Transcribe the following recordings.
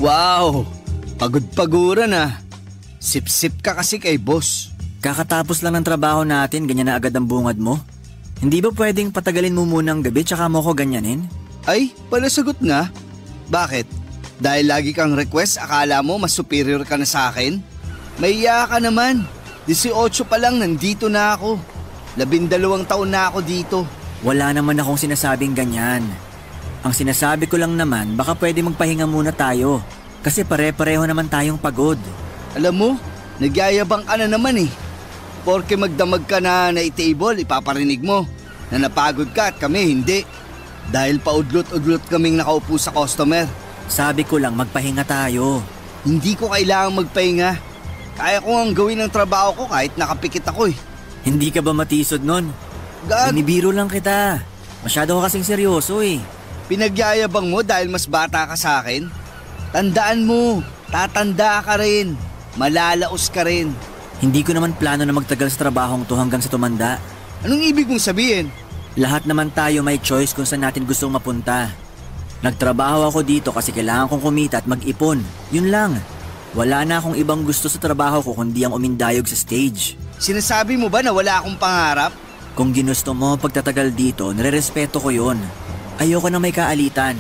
Wow! Pagod-paguran ah. Sip-sip ka kasi kay boss. Kakatapos lang ng trabaho natin, ganyan na agad ang bungad mo? Hindi ba pwedeng patagalin mo muna ang gabi tsaka mo ko ganyanin? Ay, palasagot nga. Bakit? Dahil lagi kang request, akala mo mas superior ka na sa akin? Mahiya ka naman. 18 pa lang nandito na ako. 12 taon na ako dito. Wala naman akong sinasabing ganyan. Ang sinasabi ko lang naman, baka pwede magpahinga muna tayo. Kasi pare-pareho naman tayong pagod. Alam mo, nagyayabang ka na naman eh. Porke magdamag ka na na-table, ipaparinig mo na napagod ka at kami hindi. Dahil paudlot-udlot kaming nakaupo sa customer. Sabi ko lang magpahinga tayo. Hindi ko kailangang magpahinga. Kaya ko ang gawin ng trabaho ko kahit nakapikit ako eh. Hindi ka ba matisod nun? Binibiro lang kita. Masyado ka kasing seryoso eh. Pinagyayabang mo dahil mas bata ka sa akin? Tandaan mo, tatanda ka rin. Malalaos ka rin. Hindi ko naman plano na magtagal sa trabahong to hanggang sa tumanda. Anong ibig mong sabihin? Lahat naman tayo may choice kung saan natin gustong mapunta. Nagtrabaho ako dito kasi kailangan kong kumita at mag-ipon. Yun lang. Wala na akong ibang gusto sa trabaho ko kundi ang umindayog sa stage. Sinasabi mo ba na wala akong pangarap? Kung ginusto mo pagtatagal dito, nire-respeto ko yun. Ayoko na may kaalitan.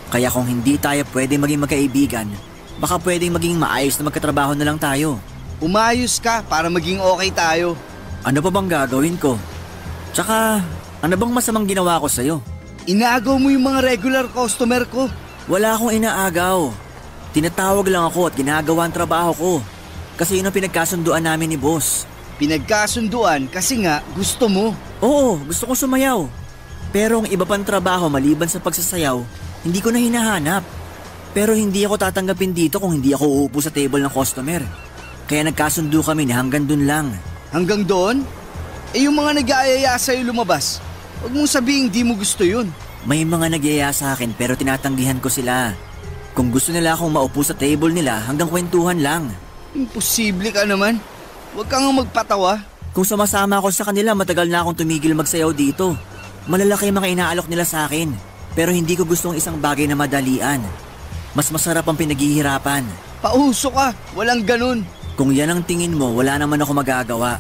Kaya kung hindi tayo pwede maging magkaibigan, baka pwedeng maging maayos na magkatrabaho na lang tayo. Umayos ka para maging okay tayo. Ano pa bang gagawin ko? Tsaka, ano bang masamang ginawa ko sa'yo? Inaagaw mo yung mga regular customer ko. Wala akong inaagaw. Tinatawag lang ako at ginagawa ang trabaho ko. Kasi yun ang pinagkasunduan namin ni boss. Pinagkasunduan kasi nga gusto mo. Oo, gusto ko sumayaw. Pero ang iba pang trabaho maliban sa pagsasayaw, hindi ko na hinahanap. Pero hindi ako tatanggapin dito kung hindi ako uupo sa table ng customer. Kaya nagkasundo kami na hanggang dun lang. Hanggang doon? Eh yung mga nag-aayaya sa'yo lumabas, huwag mong sabihin di mo gusto yun. May mga nag-aayaya sa akin pero tinatanggihan ko sila. Kung gusto nila akong maupo sa table nila hanggang kwentuhan lang. Imposible ka naman. Huwag kang magpatawa. Kung sumasama ako sa kanila, matagal na akong tumigil magsayaw dito. Malalaki mga inaalok nila sa akin. Pero hindi ko gustong isang bagay na madalian. Mas masarap ang pinaghihirapan. Pauso ka, walang ganun. Kung yan ang tingin mo, wala naman ako magagawa.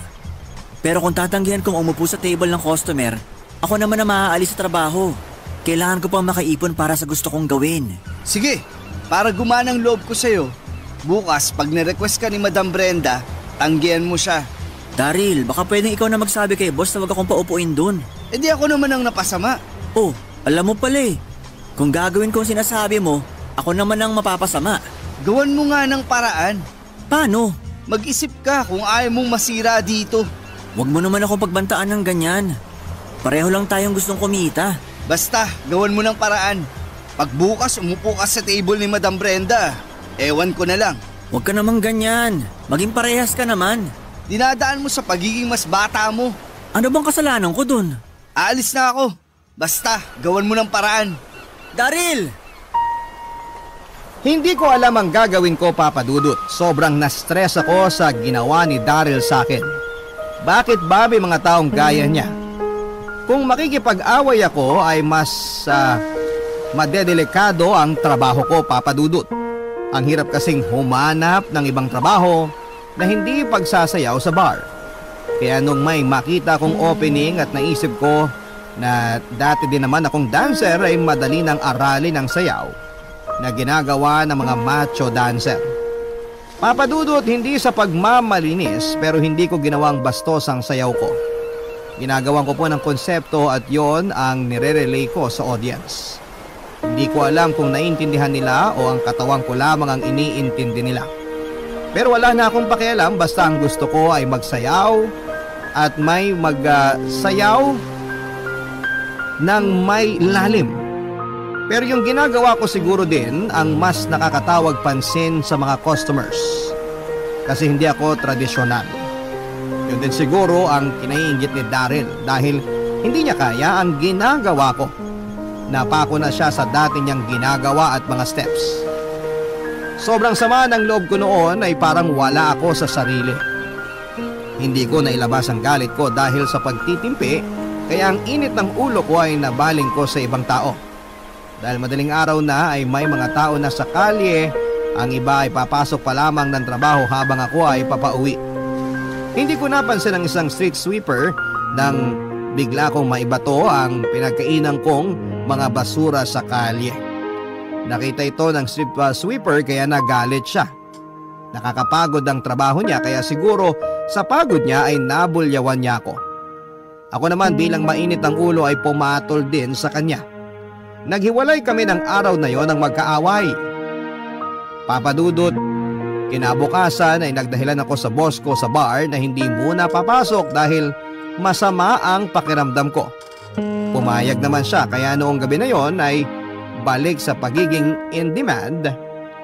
Pero kung tatanggihan kong umupo sa table ng customer, ako naman na maaalis sa trabaho. Kailangan ko pang makaipon para sa gusto kong gawin. Sige, para gumana ang loob ko sa'yo, bukas pag nirequest ka ni Madam Brenda, tanggihan mo siya. Daryl, baka pwedeng ikaw na magsabi kay boss na wag akong paupuin dun. Eh di ako naman ang napasama. Oh, alam mo pala eh. Kung gagawin ko ang sinasabi mo, ako naman ang mapapasama. Gawan mo nga ng paraan. Paano? Mag-isip ka kung ayaw mong masira dito. Huwag mo naman akong pagbantaan ng ganyan. Pareho lang tayong gustong kumita. Basta, gawan mo ng paraan. Pag bukas umupo ka sa table ni Madam Brenda, ewan ko na lang. Huwag ka namang ganyan. Maging parehas ka naman. Dinadaan mo sa pagiging mas bata mo. Ano bang kasalanan ko dun? Aalis na ako. Basta, gawan mo ng paraan. Daryl! Hindi ko alam ang gagawin ko, Papa Dudut. Sobrang na-stress ako sa ginawa ni Daryl sa akin. Bakit ba may mga taong gaya niya? Kung makikipag-away ako ay mas madedelikado ang trabaho ko, Papa Dudut. Ang hirap kasing humanap ng ibang trabaho na hindi pagsasayaw sa bar. Kaya nung may makita kong opening at naisip ko na dati din naman akong dancer ay madali ng aralin ang sayaw na ginagawa ng mga macho dancer. Papa Dudut, hindi sa pagmamalinis pero hindi ko ginawang bastos ang sayaw ko. Ginagawan ko po ng konsepto at yon ang nire-relay ko sa audience. Hindi ko alam kung naiintindihan nila o ang katawan ko lamang ang iniintindi nila. Pero wala na akong pakialam, basta ang gusto ko ay magsayaw at may magsayaw ng may lalim. Pero yung ginagawa ko siguro din ang mas nakakatawag pansin sa mga customers. Kasi hindi ako tradisyonal. Yun din siguro ang kinaiinggit ni Daryl dahil hindi niya kaya ang ginagawa ko. Napako na siya sa dati niyang ginagawa at mga steps. Sobrang sama ng loob ko noon ay parang wala ako sa sarili. Hindi ko nailabas ang galit ko dahil sa pagtitimpi, kaya ang init ng ulo ko ay nabaling ko sa ibang tao. Dahil madaling araw na ay may mga tao na sa kalye Ang iba ay papasok pa lamang ng trabaho habang ako ay papauwi. Hindi ko napansin ang isang street sweeper nang bigla kong maibato ang pinagkainan kong mga basura sa kalye. Nakita ito ng street sweeper kaya nagalit siya. Nakakapagod ang trabaho niya kaya siguro sa pagod niya ay nabulyawan niya ako. Ako naman bilang mainit ang ulo ay pumatol din sa kanya. Naghiwalay kami ng araw na yon ng magkaaway. Papadudot, kinabukasan ay nagdahilan ako sa boss ko sa bar na hindi muna papasok dahil masama ang pakiramdam ko. Pumayag naman siya kaya noong gabi na yon ay balik sa pagiging in demand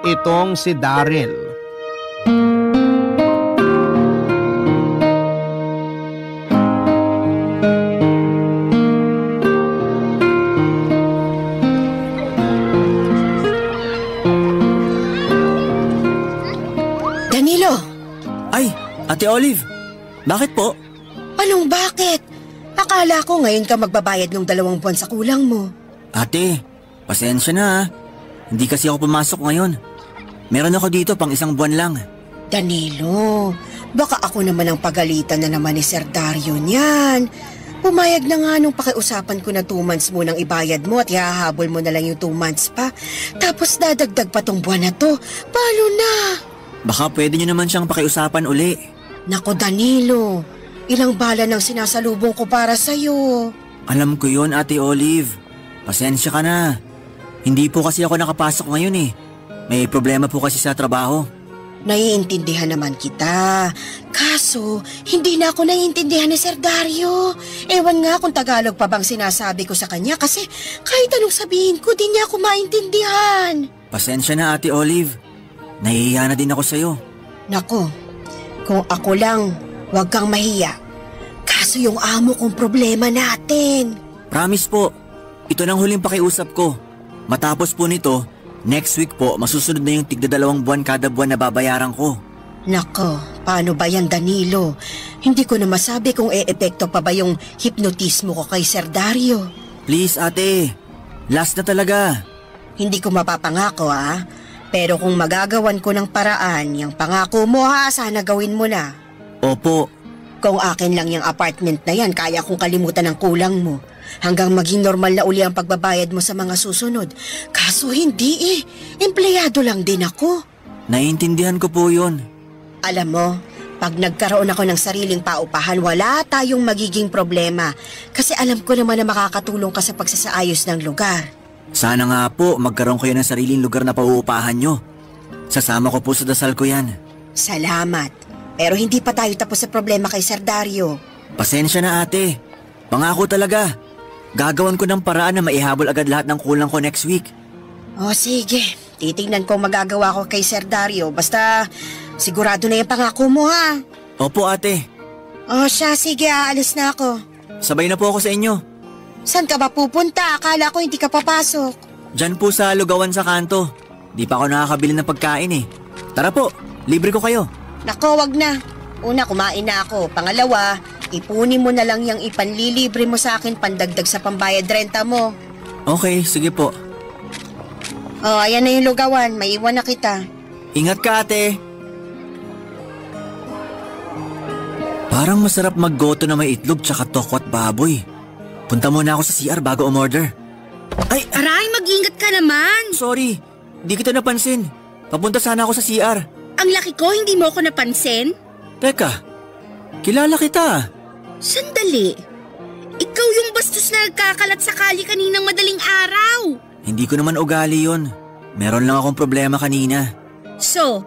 itong si Daryl. Danilo! Ay, Ate Olive, bakit po? Anong bakit? Akala ko ngayon ka magbabayad ng 2 buwan sa kulang mo. Ate, pasensya na ha. Hindi kasi ako pumasok ngayon. Meron ako dito pang 1 buwan lang. Danilo, baka ako naman ang pagalitan na naman ni Sir Dario niyan. Pumayag na nga nung pakiusapan ko na 2 months mo nang ibayad mo at ihahabol mo na lang yung 2 months pa. Tapos dadagdag pa tong buwan na to. Paano na? Baka pwede nyo naman siyang pakiusapan uli. Nako Danilo, ilang bala nang sinasalubong ko para sa'yo. Alam ko yon Ate Olive. Pasensya ka na. Hindi po kasi ako nakapasok ngayon eh. May problema po kasi sa trabaho. Naiintindihan naman kita. Kaso, hindi na ako naiintindihan ni Sir Dario. Ewan nga kung Tagalog pa bang sinasabi ko sa kanya kasi kahit anong sabihin ko, di niya ako maintindihan. Pasensya na Ate Olive. Nahihiya na din ako sa'yo. Nako, kung ako lang, huwag kang mahiya. Kaso yung amo kong problema natin. Promise po, ito nang huling pakiusap ko. Matapos po nito, next week po masusunod na yung tigda-2 buwan kada buwan na babayaran ko. Nako, paano ba yan Danilo? Hindi ko na masabi kung e-epekto pa ba yung hipnotismo ko kay Sir Dario. Please ate, last na talaga. Hindi ko mapapangako pero kung magagawan ko ng paraan, yung pangako mo sana gawin mo na. Opo. Kung akin lang yung apartment na yan, kaya kong kalimutan ang kulang mo. Hanggang maging normal na uli ang pagbabayad mo sa mga susunod. Kaso hindi empleyado lang din ako. Naiintindihan ko po yun. Alam mo, pag nagkaroon ako ng sariling paupahan, wala tayong magiging problema. Kasi alam ko naman na makakatulong ka sa pagsasaayos ng lugar. Sana nga po magkaroon kayo ng sariling lugar na pauupahan nyo. Sasama ko po sa dasal ko yan. Salamat. Pero hindi pa tayo tapos sa problema kay Sir Dario. Pasensya na ate. Pangako talaga. Gagawan ko ng paraan na maihabol agad lahat ng kulang ko next week. O sige, titingnan ko magagawa ko kay Sir Dario. Basta sigurado na yung pangako mo ha. Opo ate. O siya, sige aalis na ako. Sabay na po ako sa inyo. Saan ka ba pupunta? Akala ko hindi ka papasok. Diyan po sa lugawan sa kanto. Di pa ako nakakabili ng pagkain eh. Tara po, libre ko kayo. Nako, wag na. Una, kumain na ako. Pangalawa, ipunin mo na lang yung ipanlilibre mo sa akin pandagdag sa pambayad renta mo. Okay, sige po. Oh, ayan na yung lugawan. Maiwan na kita. Ingat ka ate. Parang masarap maggoto na may itlog tsaka tokwat baboy. Punta muna ako sa CR bago umorder. Ay! Aray, mag-ingat ka naman. Sorry, di kita napansin. Papunta sana ako sa CR. Ang laki ko, hindi mo ako napansin? Teka, kilala kita. Sandali. Ikaw yung bastos na nagkakalat sa kali kaninang madaling araw. Hindi ko naman ugali yun. Meron lang akong problema kanina. So,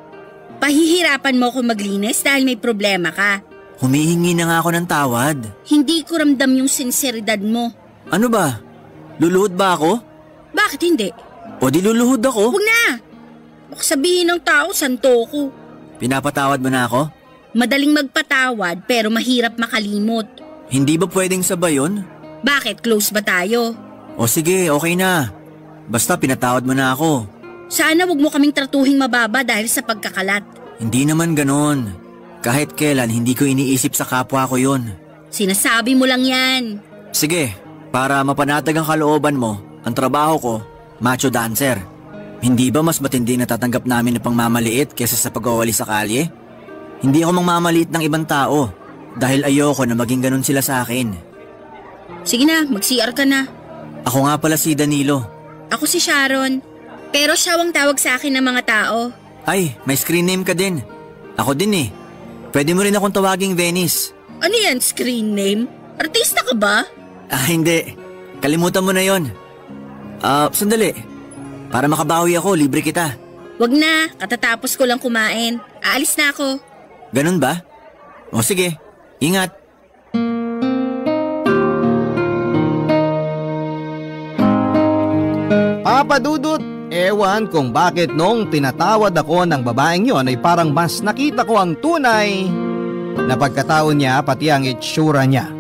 pahihirapan mo ako maglinis dahil may problema ka? Humihingi na nga ako ng tawad. Hindi ko ramdam yung sinseridad mo. Ano ba? Luluhod ba ako? Bakit hindi? O di luluhod ako? Huwag na! Baka sabihin ng tao, santo ko. Pinapatawad mo na ako? Madaling magpatawad pero mahirap makalimot. Hindi ba pwedeng sabay yun? Bakit? Close ba tayo? O sige, okay na. Basta pinatawad mo na ako. Sana wag mo kaming tratuhing mababa dahil sa pagkakalat. Hindi naman ganon. Kahit kailan hindi ko iniisip sa kapwa ko yun. Sinasabi mo lang yan. Sige, para mapanatag ang kalooban mo, ang trabaho ko, macho dancer. Hindi ba mas matindi na tatanggap namin na pangmamaliit kaysa sa pag-uwali sa kalye? Hindi ako mangmamaliit ng ibang tao dahil ayoko na maging ganun sila sa akin. Sige na, mag-CR ka na. Ako nga pala si Danilo. Ako si Sharon. Pero siya ang tawag sa akin ng mga tao. Ay, may screen name ka din. Ako din eh. Pwede mo rin akong tawaging Venice. Ano yan, screen name? Artista ka ba? Hindi. Kalimutan mo na yon. Sandali. Para makabawi ako, libre kita. Wag na, katatapos ko lang kumain. Aalis na ako. Ganun ba? O sige, ingat. Papa Dudut, ewan kung bakit nung tinatawad ako ng babaeng yon ay parang mas nakita ko ang tunay na pagkatao niya pati ang itsura niya.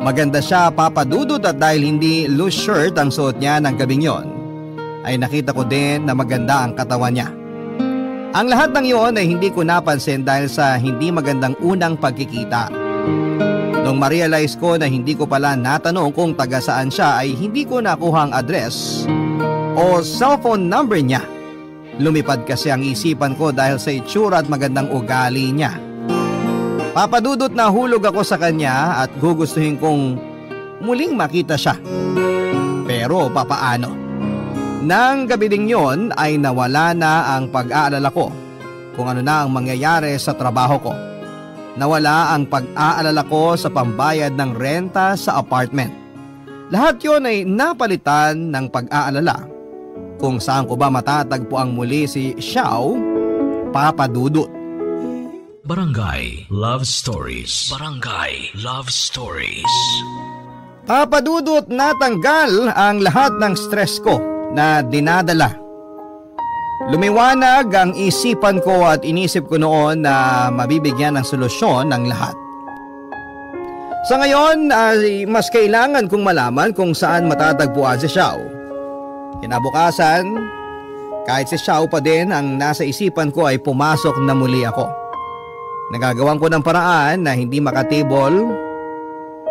Maganda siya, Papa Dudut, at dahil hindi loose shirt ang suot niya ng gabing yon, ay nakita ko din na maganda ang katawan niya. Ang lahat ng iyon ay hindi ko napansin dahil sa hindi magandang unang pagkikita. Nung ma-realize ko na hindi ko pala natanong kung taga saan siya ay hindi ko nakuha ang address o cellphone number niya. Lumipad kasi ang isipan ko dahil sa itsura at magandang ugali niya. Papadudot na hulog ako sa kanya at gugustuhin kong muling makita siya. Pero papaano? Nang gabi ding yon ay nawala na ang pag-aalala ko kung ano na ang mangyayari sa trabaho ko. Nawala ang pag-aalala ko sa pambayad ng renta sa apartment. Lahat yon ay napalitan ng pag-aalala kung saan ko ba matatagpuang muli si Xiao, Papa Dudut. Barangay Love Stories. Barangay Love Stories. Papa Dudut, natanggal ang lahat ng stress ko na dinadala. Lumiwanag ang isipan ko at inisip ko noon na mabibigyan ng solusyon ng lahat. Sa ngayon ay mas kailangan kong malaman kung saan matatagpuan si Xiao. Kinabukasan, kahit si Xiao pa din ang nasa isipan ko ay pumasok na muli ako. Nagagawan ko ng paraan na hindi makatable.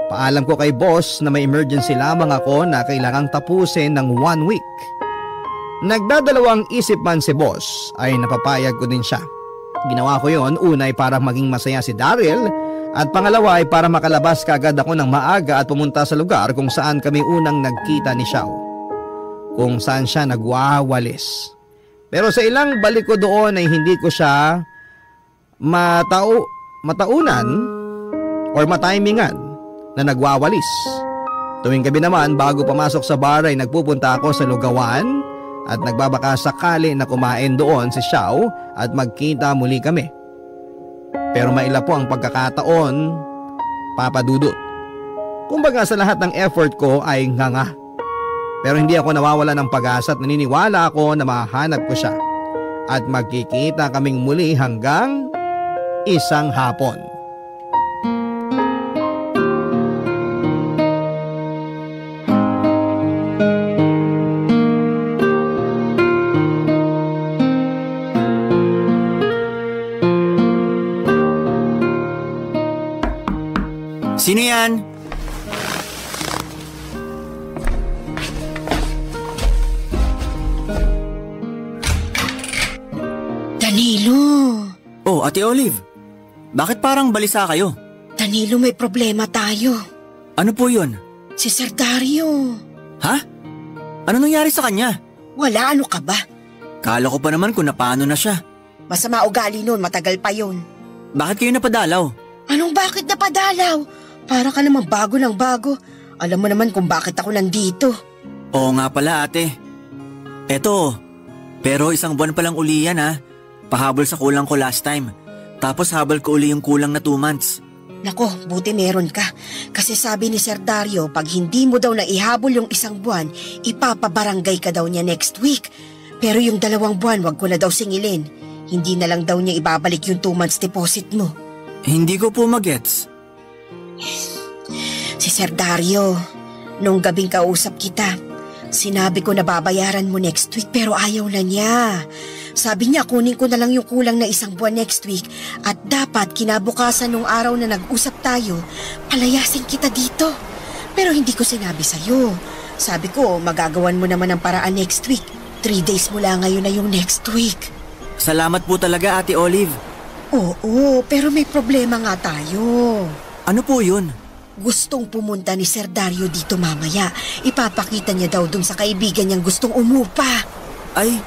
Paalam ko kay boss na may emergency lamang ako na kailangang tapusin ng 1 week. Nagdadalawang isip man si boss ay napapayag ko din siya. Ginawa ko yon, una ay para maging masaya si Daryl at pangalawa ay para makalabas kaagad ako ng maaga at pumunta sa lugar kung saan kami unang nagkita ni Xiao. Kung saan siya nagwawalis. Pero sa ilang balik ko doon ay hindi ko siya mataunan or matimingan na nagwawalis. Tuwing gabi naman bago pumasok sa bar ay nagpupunta ako sa lugawan at nagbabaka sakali na kumain doon si Xiao at magkita muli kami. Pero maila po ang pagkakataon, Papa Dudut. Kumbaga sa lahat ng effort ko ay nganga. Pero hindi ako nawawala ng pag-asa at naniniwala ako na mahanap ko siya at magkikita kaming muli hanggang isang hapon. Sino yan? Danilo! Oh, Ate Olive. Bakit parang balisa kayo? Danilo, may problema tayo. Ano po yun? Si Sir Dario. Ha? Ano nangyari sa kanya? Wala, ano ka ba? Kala ko pa naman kung napaano na siya. Masama ugali nun, matagal pa yun. Bakit kayo napadalaw? Anong bakit napadalaw? Para ka naman bago ng bago. Alam mo naman kung bakit ako nandito. Oo nga pala, ate. Eto, pero isang buwan pa lang uli yan ha. Pahabol sa kulang ko last time. Tapos habol ko uli yung kulang na 2 months. Nako, buti meron ka. Kasi sabi ni Sir Dario, pag hindi mo daw na ihabol yung 1 buwan, ipapabarangay ka daw niya next week. Pero yung 2 buwan, wag ko na daw singilin. Hindi na lang daw niya ibabalik yung 2 months deposit mo. Hindi ko po magets. Si Sir Dario, nung gabing kausap kita, sinabi ko na babayaran mo next week pero ayaw na niya. Sabi niya kunin ko na lang yung kulang na 1 buwan next week at dapat kinabukasan nung araw na nag-usap tayo, palayasin kita dito. Pero hindi ko sinabi sa'yo. Sabi ko magagawan mo naman ng paraan next week. 3 days mula ngayon na yung next week. Salamat po talaga, Ate Olive. Oo, pero may problema nga tayo. Ano po yun? Gustong pumunta ni Sir Dario dito mamaya. Ipapakita niya daw dun sa kaibigan niyang gustong umupa. Ay,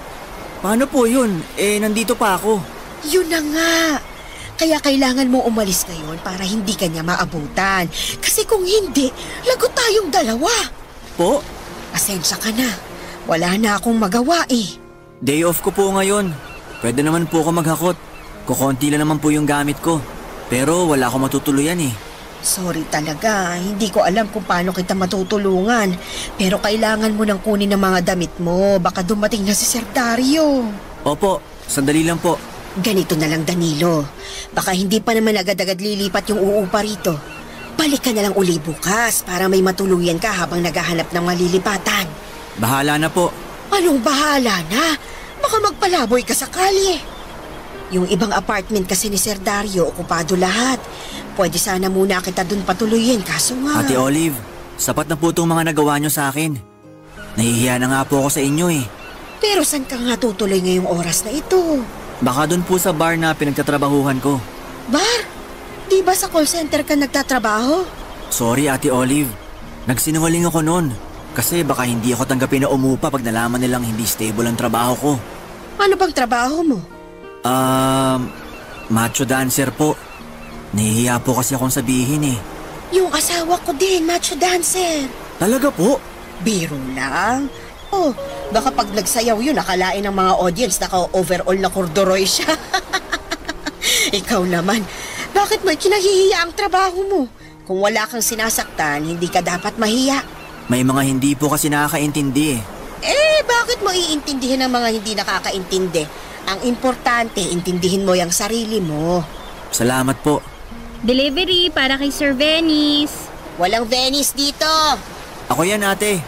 paano po yun? Nandito pa ako. Yun na nga. Kaya kailangan mo umalis ngayon para hindi ka niya maabutan. Kasi kung hindi, lagot tayong dalawa. Po? Pasensya ka na. Wala na akong magawa eh. Day off ko po ngayon. Pwede naman po ako maghakot. Kukonti lang naman po yung gamit ko. Pero wala akong matutuluyan eh. Sorry talaga, hindi ko alam kung paano kita matutulungan. Pero kailangan mo nang kunin ang mga damit mo. Baka dumating na si Sir Dario. Opo, sandali lang po. Ganito na lang, Danilo. Baka hindi pa naman agad-agad lilipat yung uupa rito. Balik ka na lang uli bukas para may matuluyan ka habang naghahanap ng malilipatan. Bahala na po. Anong bahala na? Baka magpalaboy ka sa kalye. Yung ibang apartment kasi ni Sir Dario, okupado lahat. Pwede sana muna kita dun patuloyin, kaso nga... Ate Olive, sapat na po itong mga nagawa nyo sa akin. Nahihiya na nga po ako sa inyo eh. Pero saan ka nga tutuloy ngayong oras na ito? Baka dun po sa bar na pinagtatrabahuhan ko. Bar? Di ba sa call center ka nagtatrabaho? Sorry, Ate Olive. Nagsinungaling ako noon. Kasi baka hindi ako tanggapin na umupa pag nalaman nilang hindi stable ang trabaho ko. Ano bang trabaho mo? Macho dancer po. Nahihiya po kasi akong sabihin eh. Yung asawa ko din, macho dancer. Talaga po? Biro lang. Oh, baka pag nagsayaw yun, akalain ng mga audience naka-overall na corduroy siya. Ikaw naman, bakit mo kinahihiya ang trabaho mo? Kung wala kang sinasaktan, hindi ka dapat mahiya. May mga hindi po kasi nakakaintindi eh. Bakit mo iintindihin ang mga hindi nakakaintindi? Ang importante, intindihin mo yung sarili mo. Salamat po. Delivery para kay Sir Venice. Walang Venice dito. Ako yan, ate.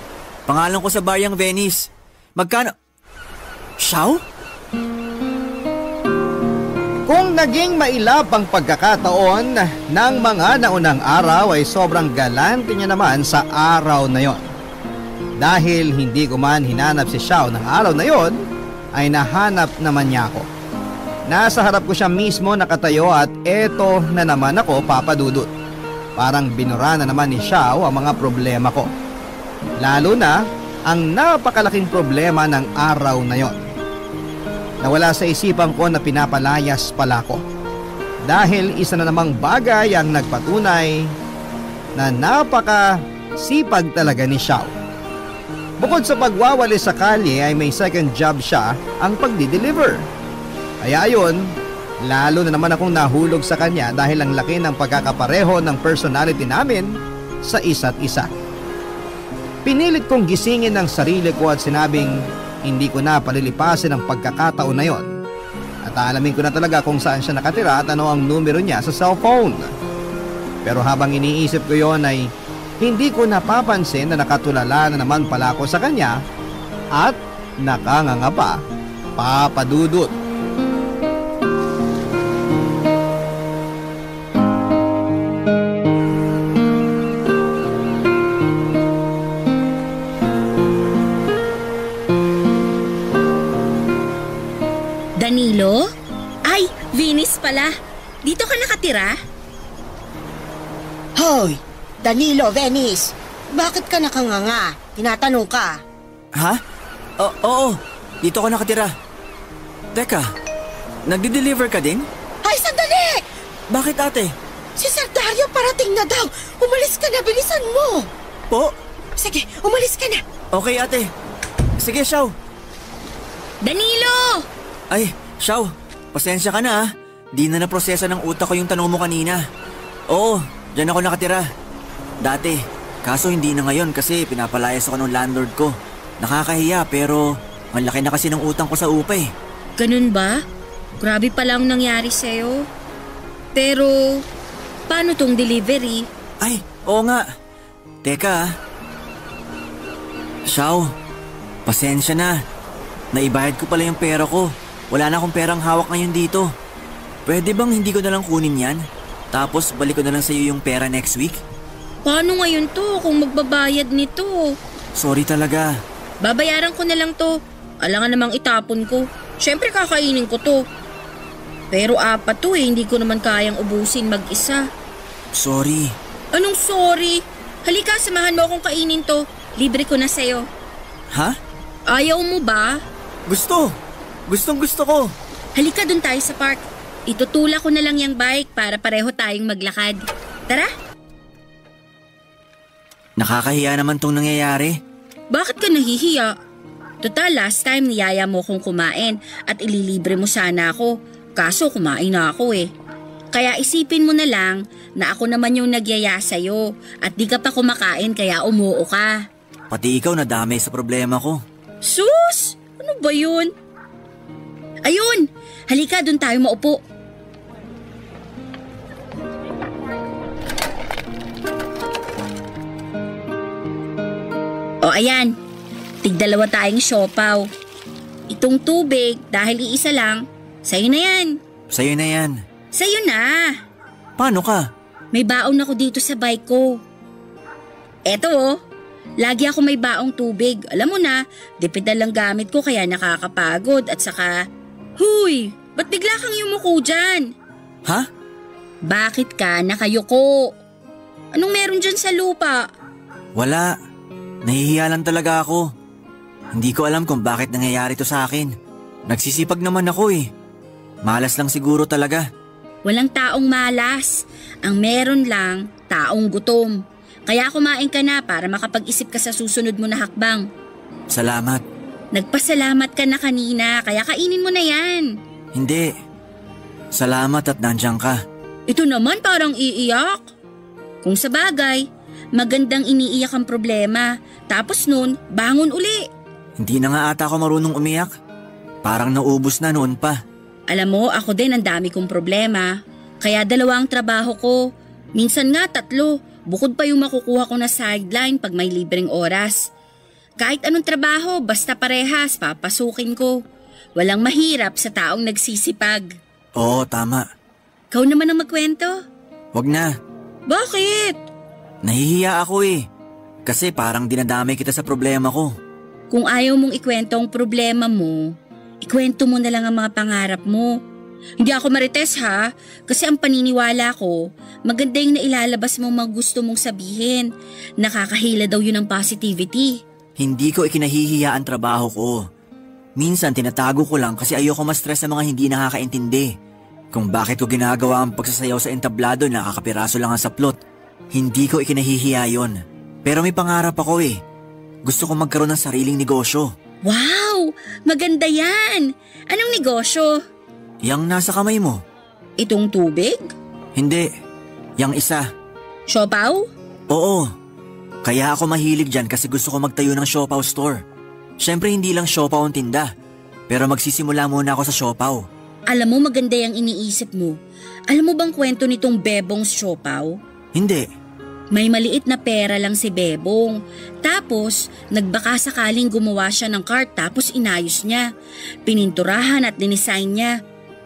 Pangalan ko sa bar yung Venice. Magkano? Xiao? Kung naging mailap ang pagkakataon ng mga naunang araw ay sobrang galante niya naman sa araw na yon. Dahil hindi ko man hinanap si Xiao ng araw na yon, ay nahanap naman niya ako. Nasa harap ko siya mismo nakatayo at eto na naman ako, Papa Dudut. Parang binura na naman ni Xiao ang mga problema ko. Lalo na ang napakalaking problema ng araw na yon. Nawala sa isipan ko na pinapalayas pala ko. Dahil isa na namang bagay ang nagpatunay na napakasipag talaga ni Xiao. Bukod sa pagwawali sa kalye ay may second job siya, ang pagdi-deliver. Kaya ayun, lalo na naman akong nahulog sa kanya dahil ang laki ng pagkakapareho ng personality namin sa isa't isa. Pinilit kong gisingin ang sarili ko at sinabing hindi ko na palilipasin ang pagkakataon na yon. At alamin ko na talaga kung saan siya nakatira at ano ang numero niya sa cellphone. Pero habang iniisip ko yon ay hindi ko napapansin na nakatulala na naman pala ako sa kanya at nakanganga pa, Papa Dudut. Danilo? Ay, Venice pala. Dito ka nakatira? Hoy, Danilo, Venice. Bakit ka nakanganga? Tinatanong ka. Ha? Oo, dito ko nakatira. Teka, nagde-deliver ka din? Ay, sandali! Bakit, ate? Si Sir Dario parating na daw. Umalis ka na, bilisan mo. Po? Sige, umalis ka na. Okay, ate. Sige, Xiao. Danilo! Ay, Xiao, pasensya ka na ah. Di na naprosesa ng utak ko yung tanong mo kanina. Oo, dyan ako nakatira. Dati, kaso hindi na ngayon kasi pinapalayas ako ng landlord ko. Nakakahiya pero ang laki na kasi ng utang ko sa upa eh. Ganun ba? Grabe pala ang nangyari sa'yo. Pero, paano tong delivery? Ay, oo nga. Teka ah. Xiao, pasensya na. Naibayad ko pala yung pera ko. Wala na akong perang hawak ngayon dito. Pwede bang hindi ko na lang kunin yan? Tapos balik ko na lang sa'yo yung pera next week? Paano ngayon to kung magbabayad nito? Sorry talaga. Babayaran ko na lang to. Alangan namang itapon ko. Siyempre kakainin ko to. Pero 4 to hindi ko naman kayang ubusin mag-isa. Sorry. Anong sorry? Halika, samahan mo akong kainin to. Libre ko na sa'yo. Ha? Ayaw mo ba? Gusto. Gustong gusto ko. Halika dun tayo sa park. Itutula ko na lang yung bike para pareho tayong maglakad. Tara! Nakakahiya naman tong nangyayari. Bakit ka nahihiya? Total, last time niyaya mo kong kumain at ililibre mo sana ako. Kaso kumain na ako eh. Kaya isipin mo na lang na ako naman yung nagyaya sa'yo at di ka pa kumakain kaya umuo ka. Pati ikaw nadamay sa problema ko. Sus! Ano ba yun? Ayun! Halika, dun tayo maupo. O ayan, tig-2 tayong siopaw. Itong tubig, dahil iisa lang, sa'yo na yan. Sa'yo na yan. Sa'yo na. Paano ka? May baon ako dito sa bike ko. Eto oh, lagi ako may baong tubig. Alam mo na, depedal lang gamit ko kaya nakakapagod at saka... Huy, ba't bigla kang yumuko dyan? Ha? Bakit ka nakayuko? Anong meron dyan sa lupa? Wala. Nahihiya lang talaga ako. Hindi ko alam kung bakit nangyayari to sa akin. Nagsisipag naman ako eh. Malas lang siguro talaga. Walang taong malas. Ang meron lang, taong gutom. Kaya kumain ka na para makapag-isip ka sa susunod mo na hakbang. Salamat. Nagpasalamat ka na kanina, kaya kainin mo na yan. Hindi. Salamat at nandiyan ka. Ito naman parang iiyak. Kung sa bagay, magandang iniiyak ang problema. Tapos nun, bangon uli. Hindi na nga ata ako marunong umiyak. Parang naubos na noon pa. Alam mo, ako din ang dami kong problema. Kaya 2 ang trabaho ko. Minsan nga 3. Bukod pa yung makukuha ko na sideline pag may libreng oras. Kahit anong trabaho, basta parehas, papasukin ko. Walang mahirap sa taong nagsisipag. Oo, tama. Ikaw naman ang magkwento. Wag na. Bakit? Nahihiya ako eh. Kasi parang dinadamay kita sa problema ko. Kung ayaw mong ikwento ang problema mo, ikwento mo na lang ang mga pangarap mo. Hindi ako marites ha, kasi ang paniniwala ko, maganda yung nailalabas mo mga gusto mong sabihin. Nakakahila daw yun ng positivity. Hindi ko ikinahihiya ang trabaho ko. Minsan tinatago ko lang kasi ayoko ma-stress sa mga hindi nakakaintindi. Kung bakit ko ginagawa ang pagsasayaw sa entablado na kakapiraso lang ang saplot. Hindi ko ikinahihiya yon. Pero may pangarap ako eh. Gusto ko magkaroon ng sariling negosyo. Wow! Maganda yan! Anong negosyo? Yang nasa kamay mo. Itong tubig? Hindi. Yang isa. Siopaw? Oo. Kaya ako mahilig dyan kasi gusto ko magtayo ng siopaw store. Siyempre hindi lang siopaw ang tinda. Pero magsisimula muna ako sa siopaw. Alam mo maganda yung iniisip mo. Alam mo bang kwento nitong Bebong siopaw? Hindi. May maliit na pera lang si Bebong. Tapos, nagbaka sakaling gumawa siya ng cart tapos inayos niya. Pininturahan at dinisign niya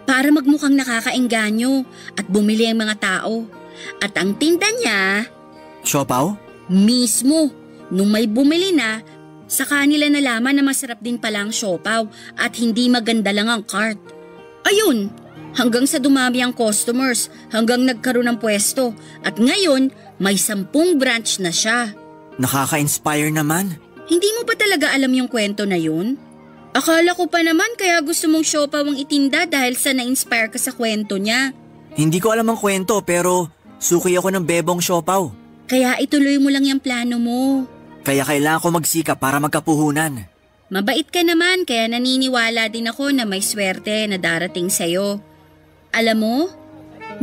para magmukhang nakakaengganyo at bumili ang mga tao. At ang tinda niya... Siopaw? Mismo. Nung may bumili na, sa kanila nalaman na masarap din pala ang siopaw at hindi maganda lang ang cart. Ayun, hanggang sa dumami ang customers, hanggang nagkaroon ng pwesto. At ngayon, may 10 branch na siya. Nakaka-inspire naman. Hindi mo ba talaga alam yung kwento na yun? Akala ko pa naman kaya gusto mong siopaw ang itinda dahil sa na-inspire ka sa kwento niya. Hindi ko alam ang kwento pero suki ako ng Bebong siopaw. Kaya ituloy mo lang yung plano mo. Kaya kailangan ko magsikap para magkapuhunan. Mabait ka naman kaya naniniwala din ako na may swerte na darating sa'yo. Alam mo,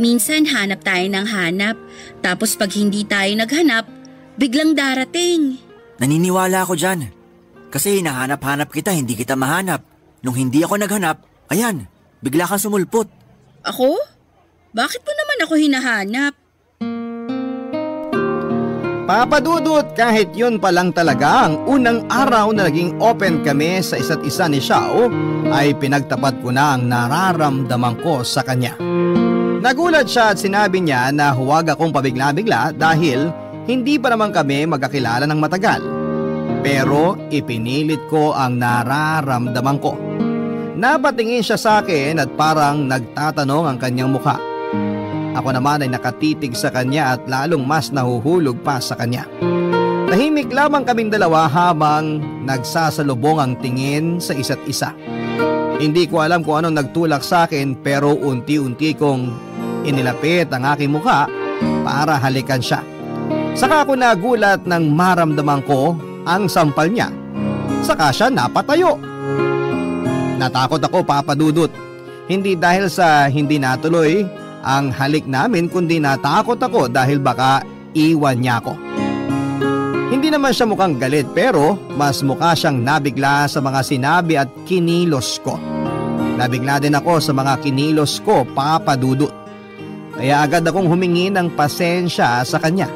minsan hanap tayo ng hanap, tapos pag hindi tayo naghanap, biglang darating. Naniniwala ako dyan. Kasi hinahanap-hanap kita, hindi kita mahanap. Nung hindi ako naghanap, ayan, bigla kang sumulpot. Ako? Bakit mo naman ako hinahanap? Papadudot, kahit yun pa lang talaga ang unang araw na naging open kami sa isa't isa ni Xiao, ay pinagtapat ko na ang nararamdaman ko sa kanya. Nagulat siya at sinabi niya na huwag akong pabigla-bigla dahil hindi pa naman kami magkakilala ng matagal. Pero ipinilit ko ang nararamdaman ko. Napatingin siya sa akin at parang nagtatanong ang kanyang mukha. Ako naman ay nakatitig sa kanya at lalong mas nahuhulog pa sa kanya. Tahimik lamang kaming dalawa habang nagsasalubong ang tingin sa isa't isa. Hindi ko alam kung anong nagtulak sa akin pero unti-unti kong inilapit ang aking mukha para halikan siya. Saka ako nagulat nang maramdaman ko ang sampal niya. Saka siya napatayo. Natakot ako, Papa Dudut. Hindi dahil sa hindi natuloy ang halik namin kundi natakot ako dahil baka iwan niya ako. Hindi naman siya mukhang galit pero mas mukha siyang nabigla sa mga sinabi at kinilos ko. Nabigla din ako sa mga kinilos ko, Papa Dudut. Kaya agad akong humingi ng pasensya sa kanya.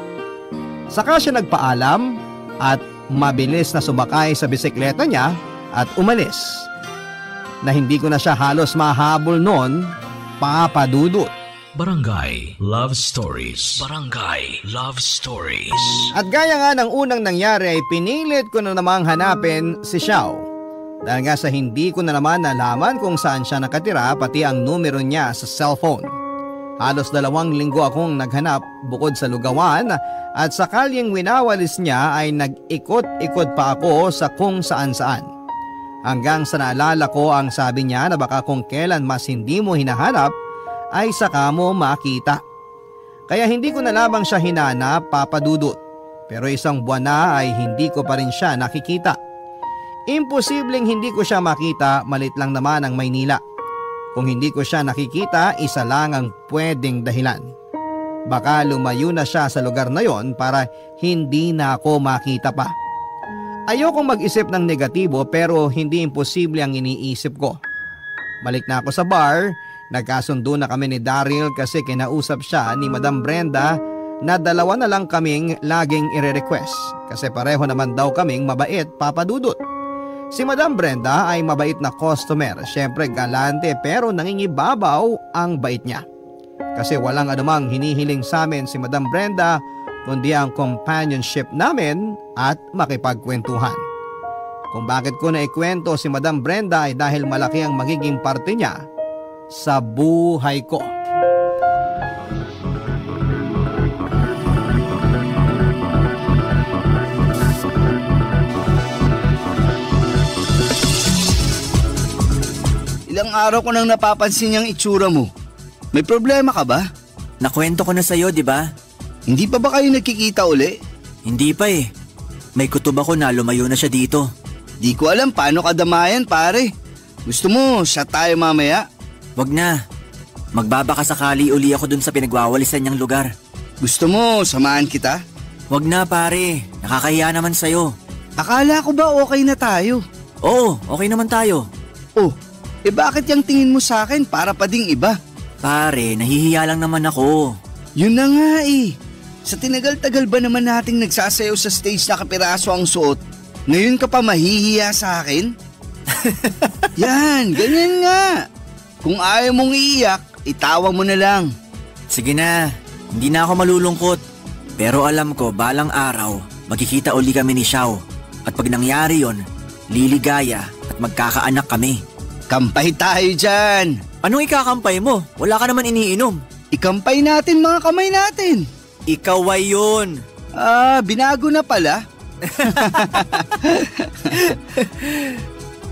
Saka siya nagpaalam at mabilis na sumakay sa bisikleta niya at umalis. Na hindi ko na siya halos mahabol noon, Papa Dudut. Barangay Love Stories. Barangay Love Stories. At gaya nga ng unang nangyari ay pinilit ko na namang hanapin si Xiao. Dahil nga sa hindi ko na naman nalaman kung saan siya nakatira pati ang numero niya sa cellphone. Halos 2 linggo akong naghanap bukod sa lugawan at sa kalyeng winawalis niya ay nag-ikot-ikot pa ako sa kung saan-saan. Hanggang sa naalala ko ang sabi niya na baka kung kailan mas hindi mo hinahanap ay saka mo makita. Kaya hindi ko na lamang siya hinanap, Papa Dudut. Pero 1 buwan na ay hindi ko pa rin siya nakikita. Imposibleng hindi ko siya makita, malit lang naman ang Maynila. Kung hindi ko siya nakikita, isa lang ang pwedeng dahilan. Baka lumayo na siya sa lugar na yon para hindi na ako makita pa. Ayokong mag-isip ng negatibo pero hindi imposible ang iniisip ko. Balik na ako sa bar. Nagkasundo na kami ni Daryl kasi kinausap siya ni Madam Brenda na 2 na lang kaming laging ire-request kasi pareho naman daw kaming mabait, Papa Dudut. Si Madam Brenda ay mabait na customer, syempre galante pero nangingibabaw ang bait niya. Kasi walang anumang hinihiling sa amin si Madam Brenda kundi ang companionship namin at makipagkwentuhan. Kung bakit ko na ikwento si Madam Brenda ay dahil malaki ang magiging parte niya sa buhay ko. Ilang araw ko nang napapansin yung itsura mo. May problema ka ba? Nakwento ko na sa'yo, di ba? Hindi pa ba kayo nagkikita uli? Hindi pa eh. May kutob ako na lumayo na siya dito. Di ko alam paano kadamayan, pare. Gusto mo, shot tayo mamaya? Wag na. Magbabakasakali uli ako dun sa pinagwawalisan niyang lugar. Gusto mo, samahan kita? Wag na pare, nakakahiya naman sa'yo. Akala ko ba okay na tayo? Oo, okay naman tayo. Oh, bakit yung tingin mo sa akin para pa ding iba? Pare, nahihiya lang naman ako. Yun na nga eh. Sa tinagal-tagal ba naman nating nagsasayaw sa stage na kapiraso ang suot, ngayon ka pa mahihiya sa akin? Yan, ganyan nga. Kung ayaw mong iiyak, itawa mo na lang. Sige na, hindi na ako malulungkot. Pero alam ko, balang araw, magkikita uli kami ni Xiao. At pag nangyari yon, liligaya at magkakaanak kami. Kampay tayo dyan. Anong ikakampay mo? Wala ka naman iniinom. Ikampay natin mga kamay natin. Ikaw ay yun. Binago na pala.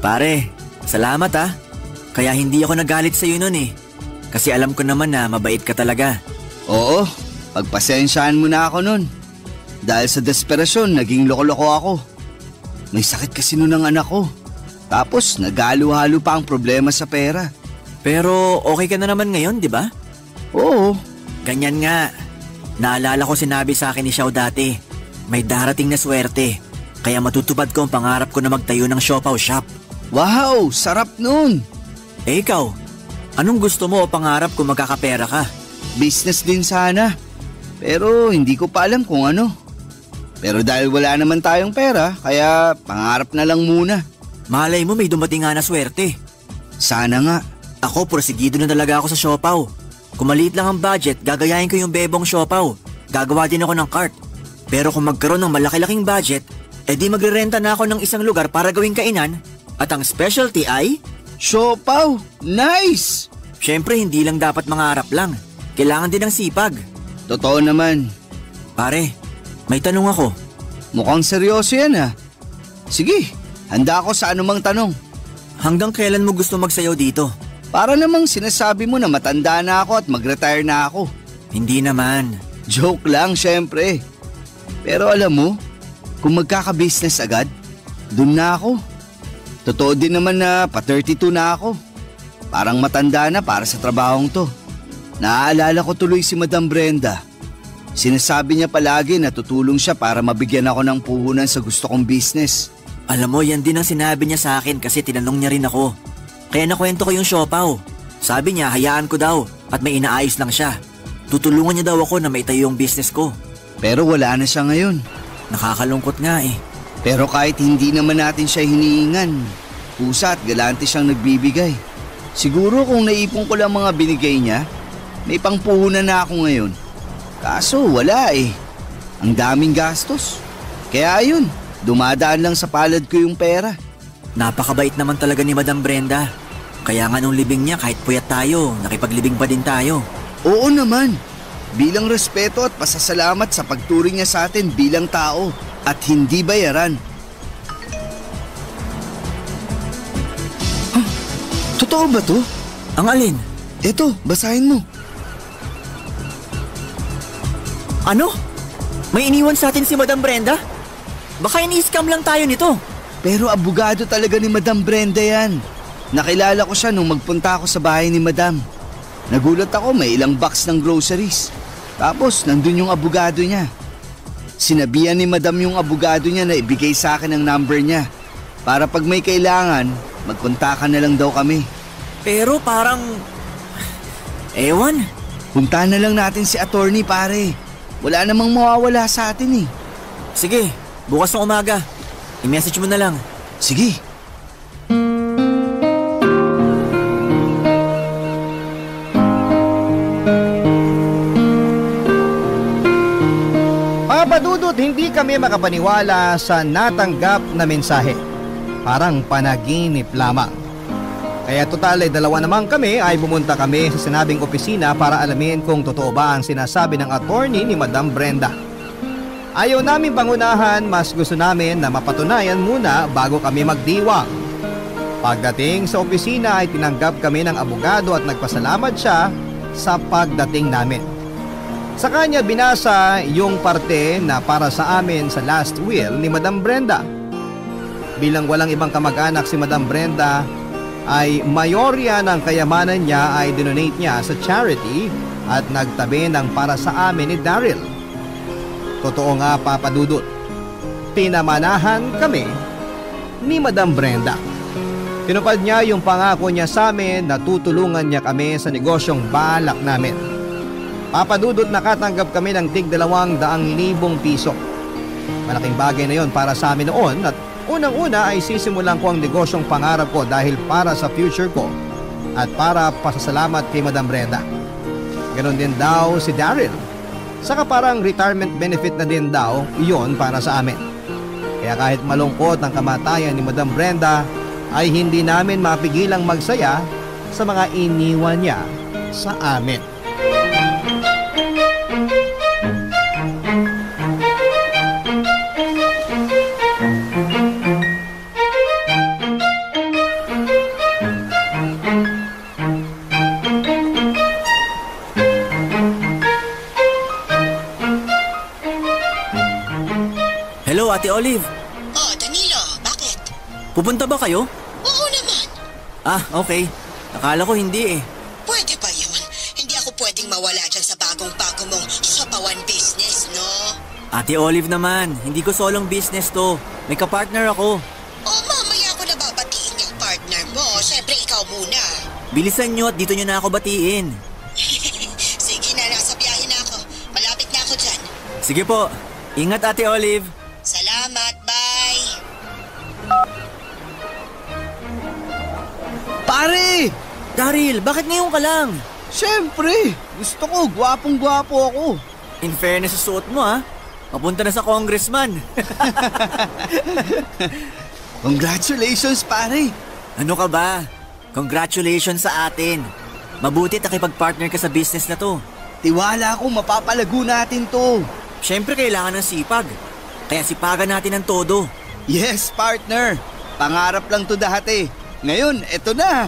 Pare, salamat ah. Kaya hindi ako nagalit sa'yo nun eh. Kasi alam ko naman na mabait ka talaga. Oo, pagpasensyaan mo na ako nun. Dahil sa desperasyon, naging loko-loko ako. May sakit kasi nun ang anak ko. Tapos nagalo-halo pa ang problema sa pera. Pero okay ka na naman ngayon, di ba? Oo. Ganyan nga. Naalala ko sinabi sa akin ni Xiao dati. May darating na swerte. Kaya matutupad ko ang pangarap ko na magtayo ng siopaw shop. Wow, sarap nun. Eh ikaw, anong gusto mo o pangarap kung magkakapera ka? Business din sana. Pero hindi ko pa alam kung ano. Pero dahil wala naman tayong pera, kaya pangarap na lang muna. Malay mo may dumating nga na swerte. Sana nga. Ako, porsigido na talaga ako sa siopaw. Kung maliit lang ang budget, gagayahin ko yung bebong siopaw. Gagawa din ako ng cart. Pero kung magkaroon ng malaki-laking budget, E di magrerenta na ako ng isang lugar para gawing kainan at ang specialty ay... Siopaw! Nice! Siyempre, hindi lang dapat mangarap lang. Kailangan din ng sipag. Totoo naman. Pare, may tanong ako. Mukhang seryoso yan ah. Sige, handa ako sa anumang tanong. Hanggang kailan mo gusto magsayaw dito? Para namang sinasabi mo na matanda na ako at mag-retire na ako. Hindi naman. Joke lang, syempre. Pero alam mo, kung magkaka-business agad, dun na ako. Totoo din naman na pa-32 na ako. Parang matanda na para sa trabahong to. Naaalala ko tuloy si Madam Brenda. Sinasabi niya palagi na tutulong siya para mabigyan ako ng puhunan sa gusto kong business. Alam mo, yan din ang sinabi niya sa akin kasi tinanong niya rin ako. Kaya nakwento ko yung siopaw. Sabi niya, hayaan ko daw at may inaayos lang siya. Tutulungan niya daw ako na maitayo yung business ko. Pero wala na siya ngayon. Nakakalungkot nga eh. Pero kahit hindi naman natin siya hinihingan, pusa at galante siyang nagbibigay. Siguro kung naipon ko lang mga binigay niya, may pangpuhunan na ako ngayon. Kaso wala eh. Ang daming gastos. Kaya ayun, dumadaan lang sa palad ko yung pera. Napakabait naman talaga ni Madam Brenda. Kaya nga nung libing niya kahit puyat tayo, nakipaglibing pa din tayo. Oo naman. Bilang respeto at pasasalamat sa pagturing niya sa atin bilang tao at hindi bayaran. Totoo ba to? Ang alin? Eto, basahin mo. Ano? May iniwan sa atin si Madam Brenda? Baka ini-scam lang tayo nito. Pero abogado talaga ni Madam Brenda yan. Nakilala ko siya nung magpunta ako sa bahay ni Madam. Nagulat ako, may ilang box ng groceries. Tapos nandun yung abogado niya. Sinabihan ni Madam yung abogado niya na ibigay sa akin ang number niya. Para pag may kailangan, magkontakan na lang daw kami. Pero parang... Ewan. Puntahan na lang natin si attorney pare. Wala namang mawawala sa atin eh. Sige, bukas ng umaga. I-message mo na lang. Sige. Papadudot, hindi kami makapaniwala sa natanggap na mensahe. Parang panaginip lamang. Kaya total ay 2 naman kami ay pumunta kami sa sinabing opisina para alamin kung totoo ba ang sinasabi ng attorney ni Madam Brenda. Ayaw namin pangunahan, mas gusto namin na mapatunayan muna bago kami magdiwang. Pagdating sa opisina ay tinanggap kami ng abogado at nagpasalamat siya sa pagdating namin. Sa kanya binasa yung parte na para sa amin sa last will ni Madam Brenda. Bilang walang ibang kamag-anak si Madam Brenda, ay mayorya ng kayamanan niya ay dinonate niya sa charity at nagtabi ng para sa amin ni Daryl. Totoo nga, Papa Dudut, pinamanahan kami ni Madam Brenda. Tinupad niya yung pangako niya sa amin na tutulungan niya kami sa negosyong balak namin. Papa Dudut, nakatanggap kami ng tig 200,000 piso. Malaking bagay na yon para sa amin noon at unang-una ay sisimulan ko ang negosyong pangarap ko dahil para sa future ko at para pasasalamat kay Madam Brenda. Ganon din daw si Daryl. Saka parang retirement benefit na din daw iyon para sa amin. Kaya kahit malungkot ang kamatayan ni Madam Brenda ay hindi namin mapigilang magsaya sa mga iniwan niya sa amin. Hello, Ate Olive. Oh, Danilo, bakit? Pupunta ba kayo? Oo naman. Ah, okay. Akala ko hindi eh. Pwede ba yun? Hindi ako pwedeng mawala dyan sa bagong-bago mong sapawan business, no? Ate Olive naman, hindi ko solong business to. May kapartner ako. Oh, mamaya ako na babatiin yung partner mo. Siyempre, ikaw muna. Bilisan nyo at dito nyo na ako batiin. Sige na, nasa biyahe na ako. Malapit na ako dyan. Sige po. Ingat, Ate Olive. Salamat, bye! Pare! Daryl, bakit ngayon ka lang? Siyempre! Gusto ko, gwapong-gwapo ako. In fairness sa suot mo ha. Papunta na sa congressman. Congratulations, pare. Ano ka ba? Congratulations sa atin. Mabuti nakipag-partner ka sa business na to. Tiwala ko mapapalago natin to. Siyempre kailangan ng sipag. Kaya sipagan natin ng todo. Yes, partner. Pangarap lang to dati. Ngayon, eto na.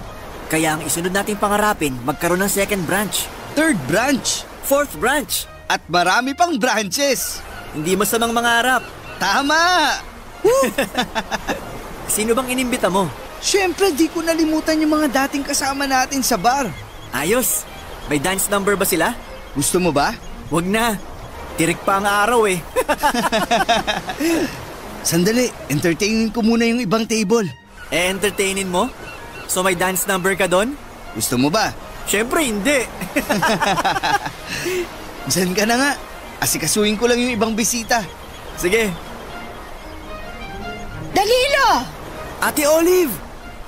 Kaya ang isunod nating pangarapin, magkaroon ng second branch. Third branch. Fourth branch. At marami pang branches. Hindi masamang mangarap. Tama! Sino bang inimbita mo? Siyempre, di ko nalimutan yung mga dating kasama natin sa bar. Ayos. May dance number ba sila? Gusto mo ba? Wag na. Tirik pa ang araw eh. Sandali, entertainin ko muna yung ibang table. Entertainin mo? So may dance number ka doon? Gusto mo ba? Siyempre hindi. Diyan ka na nga. Asikasuhin ko lang yung ibang bisita. Sige. Danilo! Ate Olive!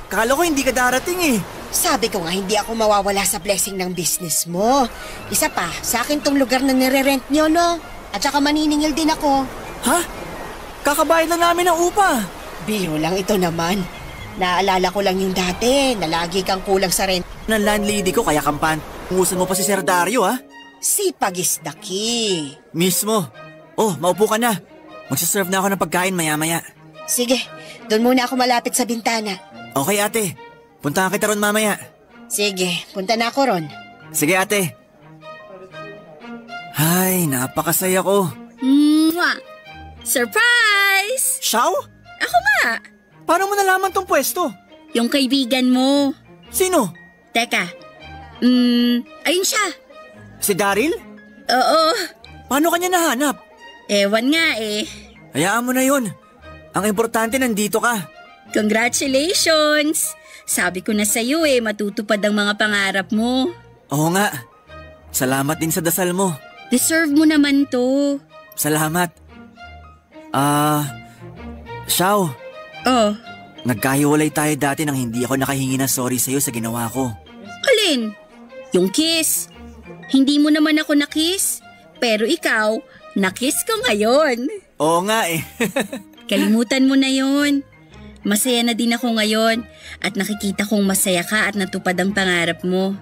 Kala ko hindi ka darating eh. Sabi ko nga hindi ako mawawala sa blessing ng business mo. Isa pa, sa akin tong lugar na nire-rent nyo, no? At saka maniningil din ako. Ha? Kakabayad lang namin ng upa. Biro lang ito naman. Naalala ko lang yung dati na lagi kang kulang sa rent. Ng landlady ko kaya kampan. Ungusan mo pa si Sir Dario ha? Sipag is the key. Mismo. Oh, maupo ka na. Magsaserve na ako ng pagkain maya-maya. Sige, doon muna ako malapit sa bintana. Okay ate. Puntahan kita ron mamaya. Sige, punta na ako ron. Sige ate. Ay, napakasaya ko. Mwah! Surprise! Xiao? Ako nga! Paano mo nalaman tong pwesto? Yung kaibigan mo. Sino? Teka. Ayun siya. Si Daryl? Oo. Paano kanya nahanap? Ewan nga eh. Hayaan mo na yun. Ang importante nandito ka. Congratulations! Sabi ko na sa'yo eh, matutupad ang mga pangarap mo. Oo nga. Salamat din sa dasal mo. Deserve mo naman to. Salamat. Xiao. Oh, Nagkahiwalay tayo dati nang hindi ako nakahingi ng sorry sa'yo sa ginawa ko. alin? Yung kiss. Hindi mo naman ako nakiss, pero ikaw, nakiss ko ngayon. Oo nga eh. Kalimutan mo na yon. Masaya na din ako ngayon at nakikita kong masaya ka at natupad ang pangarap mo.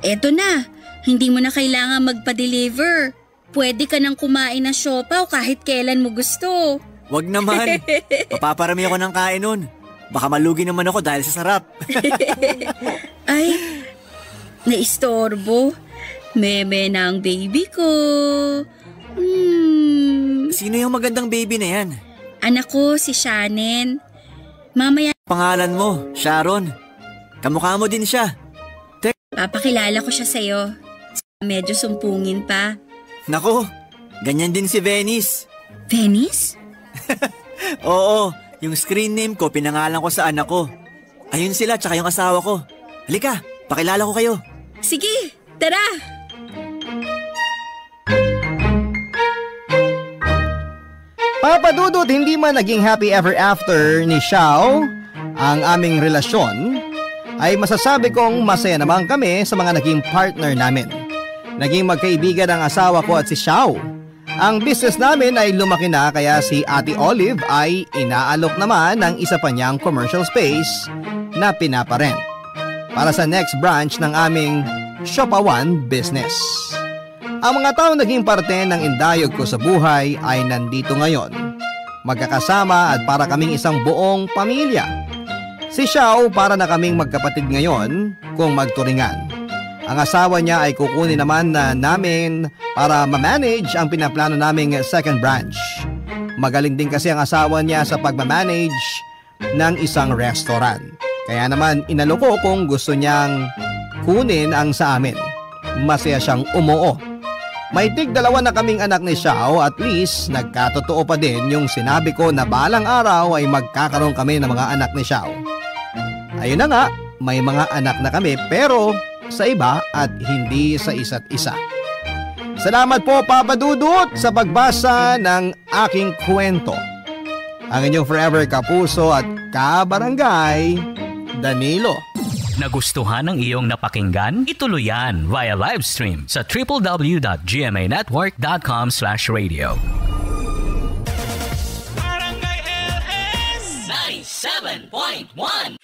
Eto na, hindi mo na kailangan magpa-deliver. Pwede ka nang kumain ng siopaw kahit kailan mo gusto. Wag naman. Mapaparami ako ng kain nun. Baka malugi naman ako dahil sa sarap. Ay, naistorbo. Meme na ang baby ko. Sino yung magandang baby na yan? Anak ko, si Shannon. Mamaya, Pangalan mo, Sharon. Kamukha mo din siya. papakilala ko siya sa'yo. Medyo sumpungin pa. Nako, ganyan din si Venice. Venice? Oo, yung screen name ko pinangalan ko sa anak ko. Ayun sila tsaka yung asawa ko. Halika, pakilala ko kayo. Sige, tara! Papa Dudut, hindi man naging happy ever after ni Xiao ang aming relasyon, ay masasabi kong masaya naman kami sa mga naging partner namin. Naging magkaibigan ang asawa ko at si Xiao. Ang business namin ay lumaki na kaya si Ate Olive ay inaalok naman ng isa pa niyang commercial space na pinaparent para sa next branch ng aming Siopawan business. Ang mga taong naging parte ng indayog ko sa buhay ay nandito ngayon. Magkakasama at para kaming isang buong pamilya. Si Xiao para na kaming magkapatid ngayon kung magturingan. Ang asawa niya ay kukunin naman na namin para ma-manage ang pinaplano naming second branch. Magaling din kasi ang asawa niya sa pagmamanage ng isang restaurant. Kaya naman inaloko kung gusto niyang kunin ang sa amin. Masaya siyang umuo. May tig-2 na kaming anak ni Xiao, at least nagkatotoo pa din yung sinabi ko na balang araw ay magkakaroon kami ng mga anak ni Xiao. Ayun na nga, may mga anak na kami pero sa iba at hindi sa isa't isa. Salamat po Papa Dudut sa pagbasa ng aking kwento. Ang inyong forever kapuso at kabarangay, Danilo. Nagustuhan ng iyong napakinggan? Ituloy yan via live stream sa www.gmanetwork.com/radio. 7.1